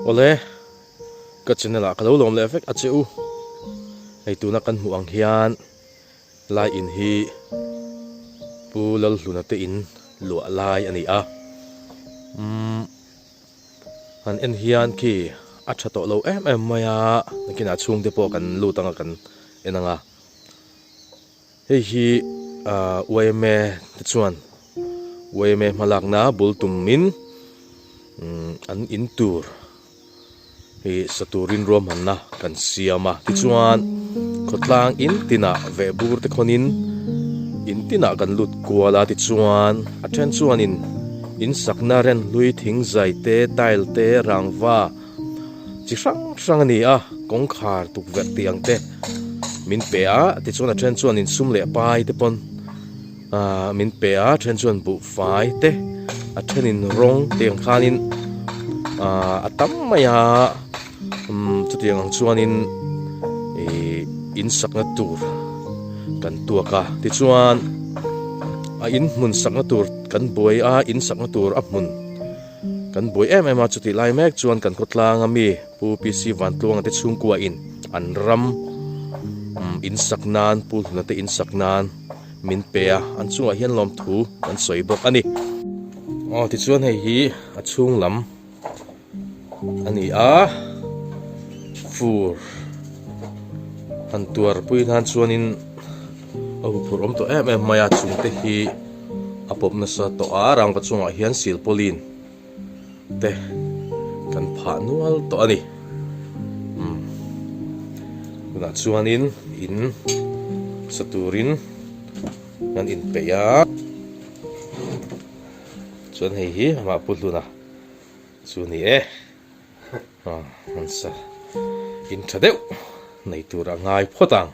Awle, ka channel ah ka lo lawm leh vek a che u. Hei tuna kan hmuh ang hian lai in hi Pu Lalhluna te in luah lai a ni a. Umm han en hian khi a tha tawh lo em em mai a, nakinah chhungte pawh kan lut anga kan en ang a. Hei hi yma te chuan yma hmalakna bul tumin an in tur hi sa turin ruahmanna kan siam a tichuan khawtlang in tinah vehbur te khawnin in tinah kan lut kual a tichuan a then chuanin in sakna renhlui thingzai te tile te rangva chi hrang hrang a ni a kawngkhar tukverh tih ang te min pe a tichuan a then chuan in sum leh pai te pawn ahh min pe a a then chuan buhfai te a thenin rawng tih ang khanin ahh a tam mai a umm chutiang ang chuanin ihh in sakna tur kan tuak a tichuan a in hmun sakna tur kan buai a in sakna tur a hmun. Kan buai em em a, chutih lai mek chuan kan khawtlang a mi Pu PC Vantluanga te chhungkua in an ram in sak nan Pu Hluna te in sak nan min pe a, an chungah hian lawmthu kan sawi bawk a ni. Aw tichuan hei hi a chhung lam a ni a, fur han tuar pui nan chuanin a huphurh awm tawh em em mai a, chungte hi. A pawp nasa tawh a, rangva chungah hian silpauline te kan phah nual tawh a ni. Umm tunah chuanin in sa turin kan inpeih a, chuan hei hi amah Pu Hluna chu a ni e. Aw an sa in tha deuh nei tur a ngai phawt ang.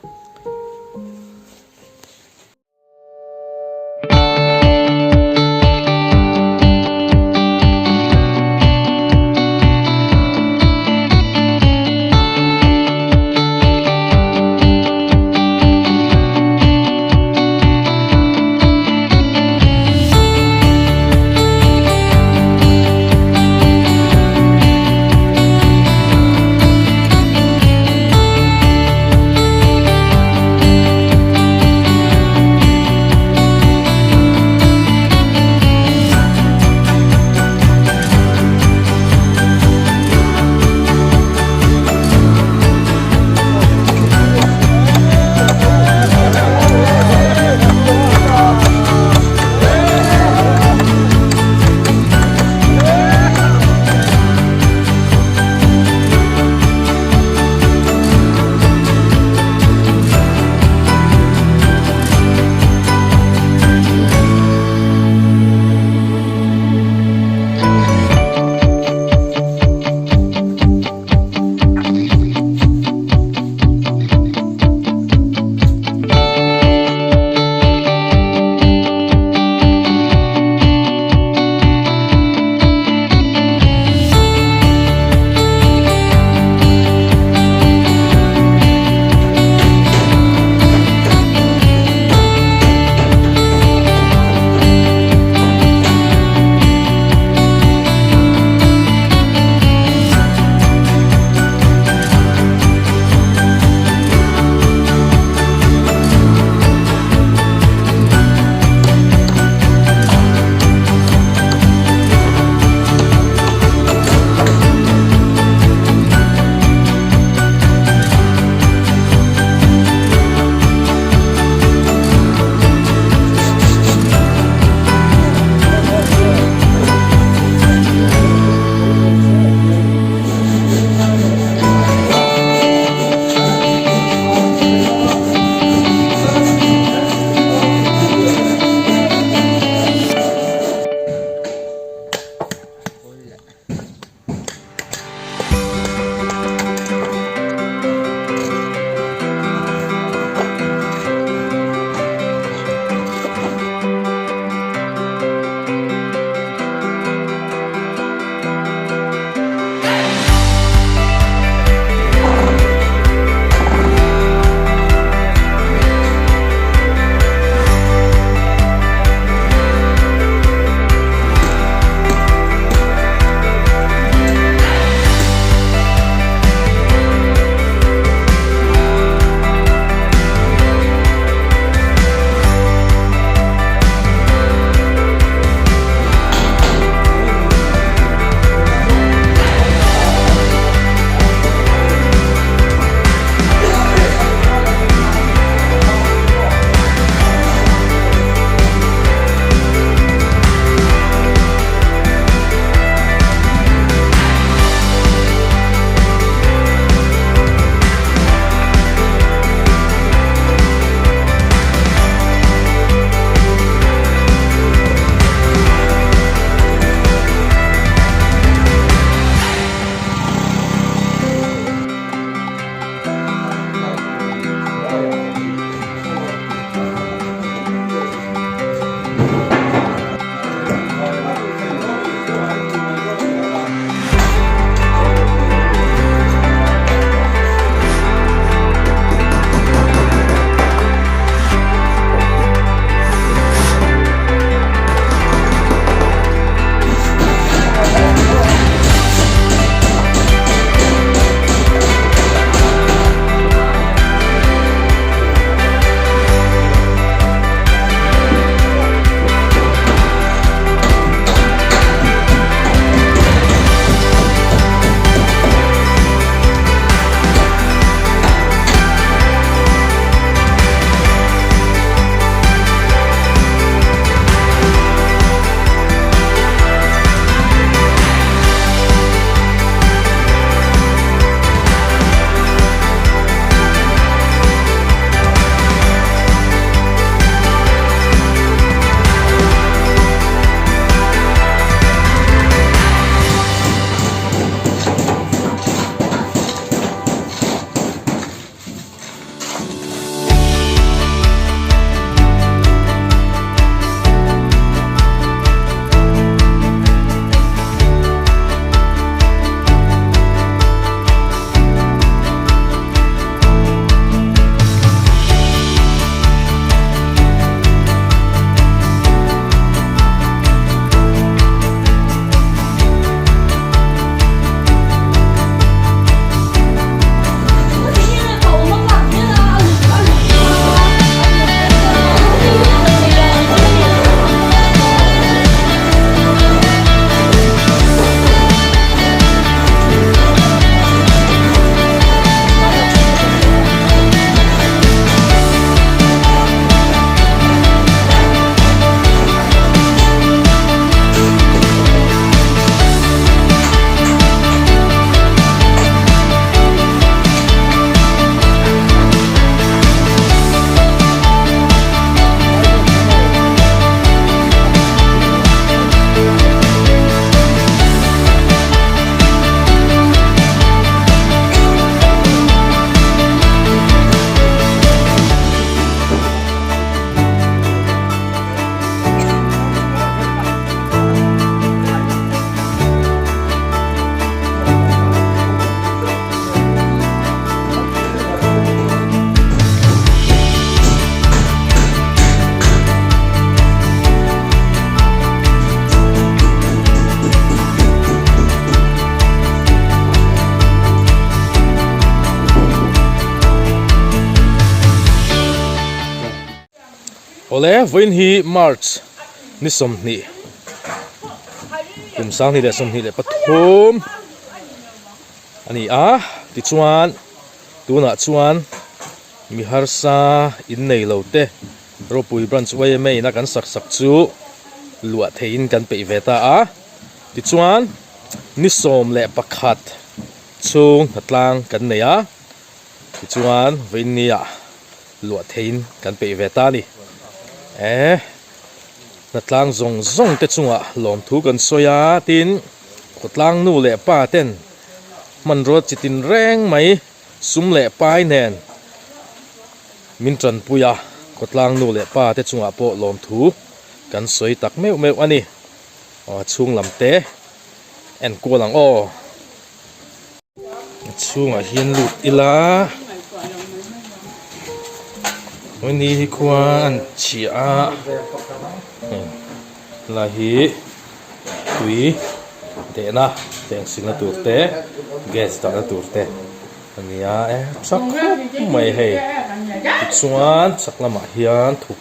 Awle, vawiin hi March ni 20 kum 2023 a ni a, tichuan tunah chuan mi harsa innei lo te Ropui Branch yma ina kan sak sak chu luah theihin kan peih ve ta a, tichuan ni 11 chhung hnatlang kan nei a, tichuan vawiin nia luah theihin kan peih ve ta a ni. E hnatlang zawng zawng te chungah lawmthu kan sawi a, tin khawtlang nu leh pa ten hmanrua chi tin reng mai sum leh pai nen min tanpui a, khawtlang nu leh pa te chungah pawh lawmthu kan sawi tak meuh meuh a ni. Aw chhung lam te en kual ang aw. A chhungah hian lut ila ni hi khua an chhiah a helai hi tui dehna teng silna tur te gas dahna tur te a ni a e tha khawp mai hei tichuan chhak lamah hian thuk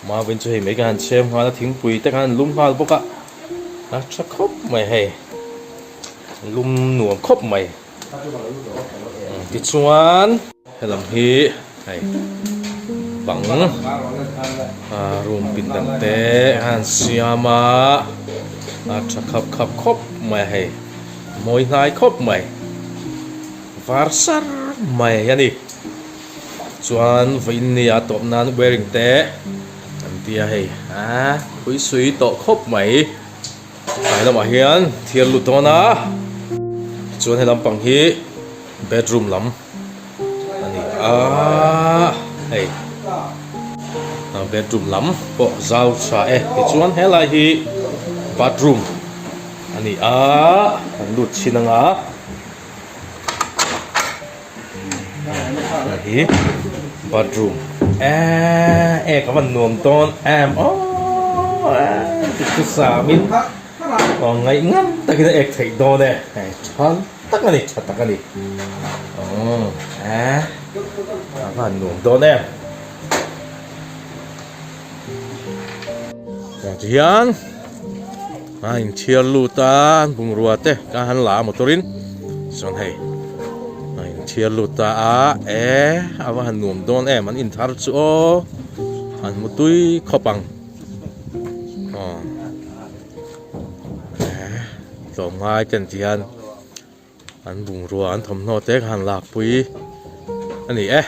Mavin chu hei mai ka han chhem nghal a thingpui te khan an lum nghal bawk a a tha khawp mai hei lum nuam khawp mai tichuan helam hi hei bang room pindan te a han siam a a tha khap khap khawp mai a hei mawi hnai khawp mai var sar mai a ni. Chuan vawiin nia tawp nan wearing te an tia hei a pui sui tawh khawp mai tlai lamah hian thiar lut dawn a chuan he lampang hi bedroom lam a ni a hei bedroom lam pawh zau tha e tichuan helai hi bathroom a ni a kan lut chhin anga. Hei hi bathroom eee ek a van nuam dawn em aww chu sam in aw ngaih ngam takin a ek theih dawn e hei tha tak a ni tha tak a ni aww eee a van nuam dawn em tihian a inthiar lut a an bungrua te ka han la a motor in chuan hei a inthiar lut ta a e a va han nuam dawn em an inthar chu aw an mu tui khawp ang aw e tlawmngai te an ti hian an bungrua an thawmhnaw te ka han lakpui a ni e.